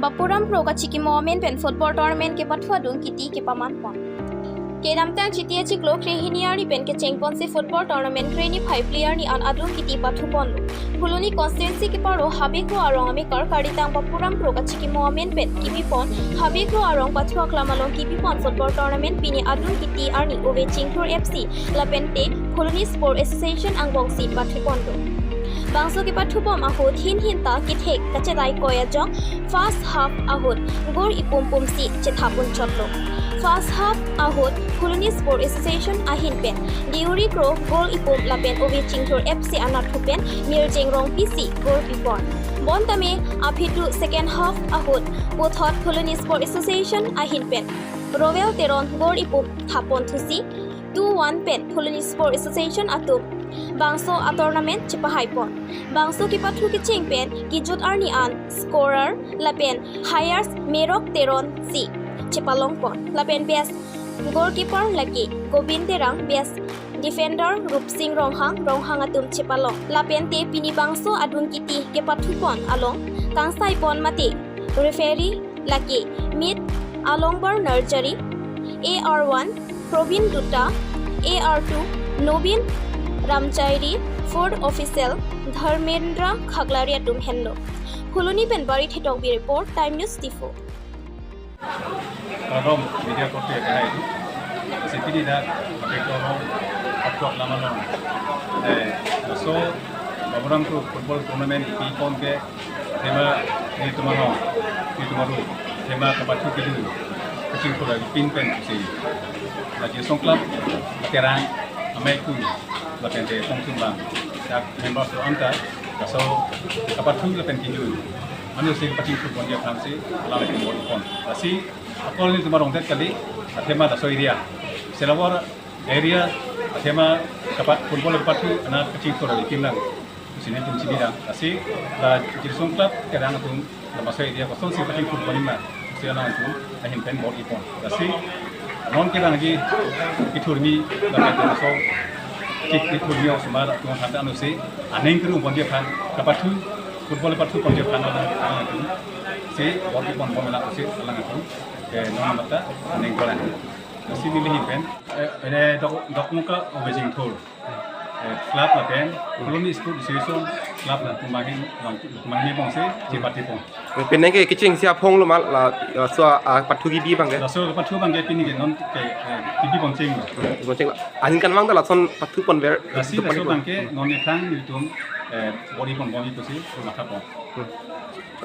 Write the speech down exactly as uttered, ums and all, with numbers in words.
Bapuram Kro kachikimo amen pen football tournament kepathu adung kiti kepaman pon. Kedamtang Chiti achiklo krehini arni pen kecheng ponsi football tournament krehini phai player ni an adung kiti pathu ponlo. Phuloni constituency keparo Habe Kro arong amekar karditang Bapuram Kro kachikimo amen pen kipi pon Habe Kro arong pathu aklam along kipi pon football tournament pini adung kiti arni Ove Chingthur F C lapente Phuloni Sport Association angbongsi pathu ponlo. Bangso kepathu bom ahut hin hin ta kethek kachedai koi ajok first half ahut goal ipum pumsi chetha pon chotlo. First half ahut Phuloni Sport Association ahin pen Deuri Kro goal ipum lapen Ove Chingthur F C anatthu pen Mirjeng Rongpi si goal pipon. Bonta me aphi tu second half ahut puthot Phuloni Sport Association ahin pen Rovel Teron goal ipum thapon thusi two one pen Phuloni Sport Association atum bangso a tournament chepahai pon. Bangso kepathu kecheng pen kejut arni an scorer lapen highest Merok Teron si chepalong pon. Lapen best goalkeeper lake Gobind Terang, best defender Rupsing Ronghang, Ronghang atum chepalong. Lapente pini bangso adung kiti kepathu pon along kangsai pon mate referee lake Mit Alongbar Nursery, A R one Probin Dutta, A R two Nobin Ramchairi, fourth official Dharmendra Khaklari atum henlo. Phuloni pen Bari Thitokbi report, Time News Diphu. Kardom media korte ke hai. Sipini dak Habe Kro arong pathu aklam along. Eh, laso Bapuram Kro football tournament pi pon ke athema nelitum arong, nelitum arlo athema kepathu kedun kachingthur abipin pen si la Jirsong Club, Terang, Amei Kung, lapente Tongsun Bang, dak member so anta laso kepathu lapen kedun ano si kepachingthur ponji aphan si alam pen bor pon. Lasi akol nelitum arong det kali, athema laso area, Selawar area, athema kepat football kepathu ana kachingthur abipin lang. Sini tum sini dang. Lasi la Jirsong Club Terang atum la masai dia kosonsi kachingthur ponji ma, si alang atum ahin pen bor ipon. Lasi non kevangji kethurmi lapen so kethurmi osomar atum aphan ta ano si aning keru ponji aphan, kepathu football kepathu ponji aphan alang atum si bor ipon bom la si alang atum ke non mata aning keru. Lasi neli ahin pen, eh, ene dok, Dokmoka Ove Chingthur, eh, club lapen Phuloni Sport Association club latum ahin, latum ahin pon si chepathu pon. Penang ke kecheng si aphong lo ma la, la so, ah, pathu kipi abang ke? Laso pathu abang ke pini ke non ke, eh, kipi pon cheng lo. Pon cheng lo. Aningkan vang ta lason pathu ponver. Lasi laso abang ke non ephang nelitum, eh, bor ipon bom ipon si matha pon.